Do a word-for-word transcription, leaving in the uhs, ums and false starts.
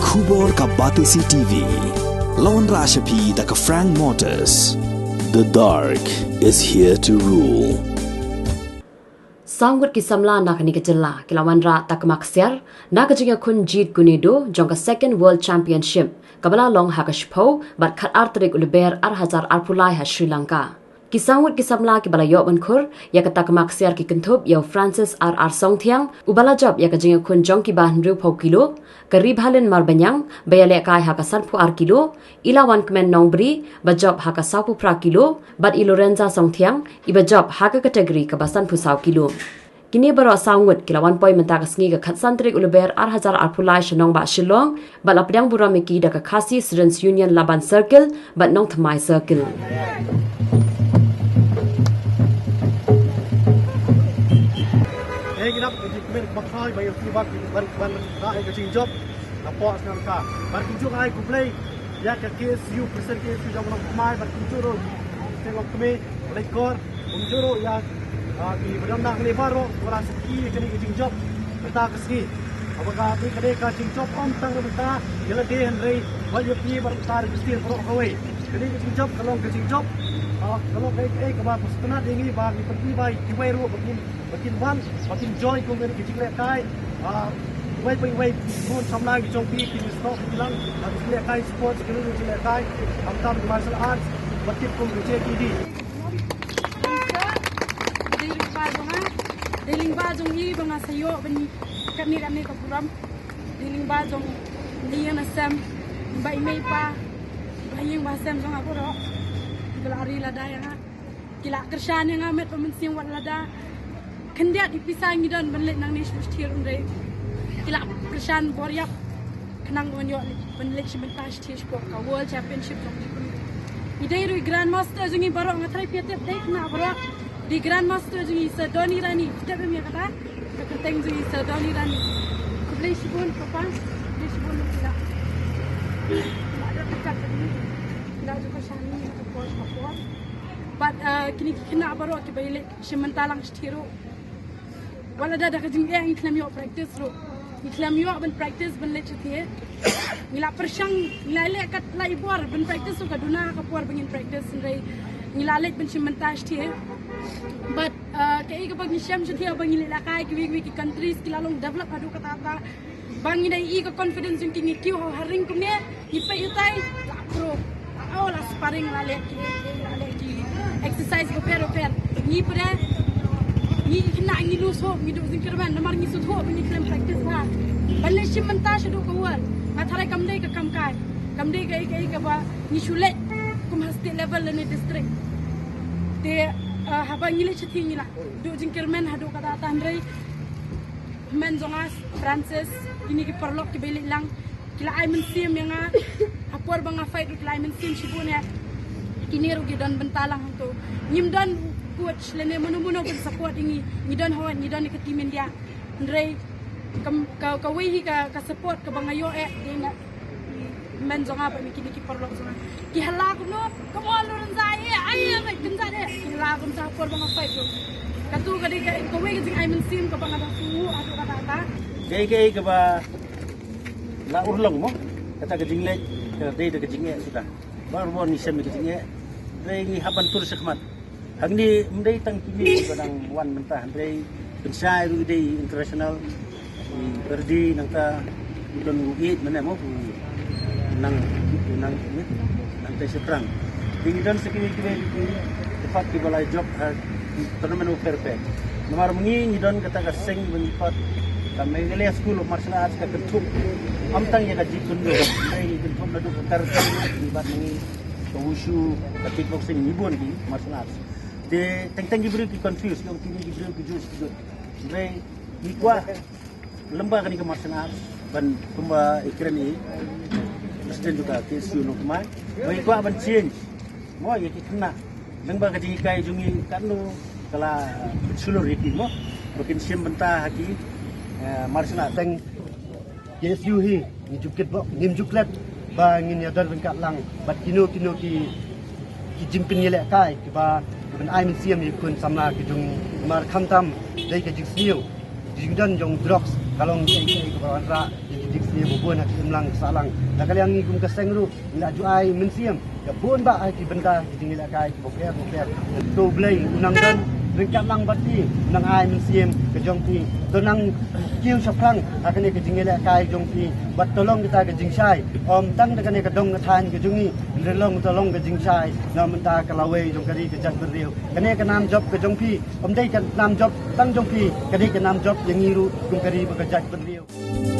Khubor ka Batesi T V. Lawan Rashapi da ka Frank Motors. The dark is here to rule. Saw ngut ki samla na kane ka jylla ki la wanrah takma ksiar na ka jingïakhun jied kine do jong ka Second World Championship kaba la long ha ka shiphew bad khatar tarik u Lber ar hajar arphew lai ha Sri Lanka. Ki saw ngut ki samla kiba la ïoh ban khur ïa ka takma ksiar ki kynthup ïa u Francis R R Songthiang uba la jop ïa ka jingïakhun jong ki ba hynriewphew kilo, ka Ribhalin Marbaniang ba ïalehkai ha ka sanphew ar kilo, i Lawankmen Nongbri ba jop ha ka sawphew phra kilo, bad i Lorenza Songthiang iba jop ha ka category kaba sanphew saw kilo. Kine baroh saw ngut ki la wan poi mynta ka sngi ka khatsan tarik u Lber ar hajar arphew lai sha nongbah Shillong bad la pdiang burom ïa ki da ka Khasi Students Union Laban Circle bad Nongthymmai Circle. Hei, ngi dap ka jingkmen kaba khraw ba ïa u Sniewbak ban ban rah ïa ka jingjop napoh shnong ka. Bad kumjuh ai khublei ïa ka K S U, President K S U jong Nongthymmai, bad kumjuh ruh Seng Longkmie, Blei Kor, kumjuh ruh ïa, ah, ki ba don na hangne baroh ba la sakhi ïa kane ka jingjop mynta ka sngi. Haba ka dei ka dei ka jingjop ym tang na mynta ïa lade hynrei wat ïa phi bad mynta ri Khristan baroh kawei. Kane ka jingjop ka long ka jingjop, ah, ka long kaei kaei kaba sngewtynnat ïa ngi ba ngi pynti ba kiwei ruh ba kin ba kin wan, ba kin join kum ka jinglehkai. Ah, iwei pa iwei bun samla ki jong phi kin stop ki lang na ka jinglehkai sports, ki ruh jinglehkai khamtam ki martial arts, ba tip kum ka J K D. Dei lyngba jong nga, dei lyngba jong i ba nga sa ïoh ban katne katne ka program. Dei lyngba jong i ïa na sem, ba i mei pa, ba ïing ba sem jong nga baroh ba la ri lada ïa nga. Ki la kyrshan ïa nga met bad mynsiem wat lada khyndiat i pisa ngi don ban leit nangne sha Australia, hynrei ki la kyrshan bor ïap khnang ban ïoh ban leit sha bynta sha Australia shapoh ka World Championship jong ngi. I dei ruh i Grandmaster jong ngi baroh, nga tharai phi tip dei khynnah baroh. Dei Grandmaster jong ngi Sir Donny Rani, phi tip ïa kata? Ka kyrteng jong ngi Sir Donny Rani. Khublei shibun papa, khublei shibun papa. Ada dekat tadi. Dah juga shani ka por ka por. Bad, uh, kine ki khynnah baroh kiba ïaleit shim bynta lang shathie ruh. Wat lada da ka jingeh ngi khlem ïoh practice ruh. Ngi khlem ïoh ban practice ban leit shathie. Ngi la pyrshang, ngi la leh kat la i bor ban practice ruh ka duna ka por ba ngin practice hynrei ngi la leit ban shim bynta shathie. Bad, uh, kaei kaba ngi shem shathie ba ngi leh lehkai kiwei kiwei ki countries ki la long develop haduh katta katta. Ba ngi dang i ka confidence jong ki, ngi kiew ha ring kumne, ngi peit utai la pro. Oh, la sparring la leh ki, la leh ki exercise bapher bapher. Ngi pyrshah, ngi khynnah ngi lose hope, ngi duh jingkyrmen namar ngi sngewthuh ba ngi khlem practice bha. Ban leit shim bynta shaduh ka World, nga tharai kam dei ka kam kai, kam dei kaei kaei kaba ngi shu leit kum ha state level lane district. Te, uh, haba ngi leit shathie ngi la duh jingkyrmen haduh katta katta hynrei Hynmen jong nga Francis, kine ki paralok kiba ïaleit lang ki la ai mynsiem ïa nga. Ha por ba nga fight ruh ki la ai mynsiem shibun ïa. Kine ruh ki don bynta lang hangto. Ngim don coach lane mano mano ban support ïa ngi. Ngi don hawei, ngi don ïa ka Team India. Hynrei kam, ka, kawei hi ka, ka support kaba nga ïoh eh, ïa nga. Hynmen jong nga bad kine ki paralok jong nga. Ki hala kumno, kumno Lorenza, eh, ai, eh, ai, kynjat, eh. Ki hala kumta por ba nga fight ruh. Katu ka dei ka, kawei ka jingai mynsiem kaba nga da shu, atu kata kata. Dei ka, kaba la urlong mo, kata ka jingleh, ka dei da ka jingeh suda. Baroh ngi shem ka jingeh. Dei ngi hap ban tur shakhmat. Hangne ym dei tang kine ba dang wan mynta, hynrei pynshai ruh dei international. I Pyrdi nangta u don u ïeit mynne mo, u nang, u nang, nang te sha Prang. Dei ngi don sa kiwei kiwei ki, ki pat kiba la jop ha tournament u pher pher. Namar ma ngi ngi don kata ka seng ba ngi pat ka Meghalaya School of Martial Arts ka kynthup. Ym tang ïa ka Jeet Kune Do, hynrei ngi kynthup naduh ka karate, ngi bad ma ngi ka wushu, ka kickboxing, ngi bun ki martial arts. Te teng teng ki briew ki confuse, ki ong kine ki briew ki ju sdut. Hynrei ngi kwah lyngba kane ka martial arts ban kumba i kren i president jong ka K S U Nongthymmai. Ba ngi kwah ban change mo ïa ki khynnah lyngba ka jinghikai jong ngi, katno ka la shlur ïa ki mo ba kin shim bynta ha ki, eh, martial arts. Teng K S U hi, ngi ju kit bok, ngim ju klet ba ngin ïa don ryngkat lang bad kino kino ki, ki jingpynïalehkai kiba, kiban ai mynsiem ïa ki khun samla ki jong ngi, namar khamtam dei ka jingsniew, jingdon jong drugs ka long kaei kaei kaba wanrah ïa ki jingsniew. Bun ha ki imlang ki sahlang. Na ka liang ngi kum ka seng ruh ngi la ju ai mynsiem ïa bun bah ha ki bynta ki jingïalehkai kiba pher ba pher. To U Blei u nang don ryngkat lang bad phi, u nang ai mynsiem ka jong phi. To nang kiew shaphrang ha kane ka jingïalehkai jong phi. Bad to long kata ka jingshai, ym tang da kane ka dong ka thaiñ ka jong ngi, hynrei long to long ka jingshai na mynta ka lawei jong ka ri ka jaitbynriew. Kane ka nam jop ka jong phi ym dei ka nam jop tang jong phi, ka dei ka nam jop ïa ngi ruh kum ka ri bad ka jaitbynriew.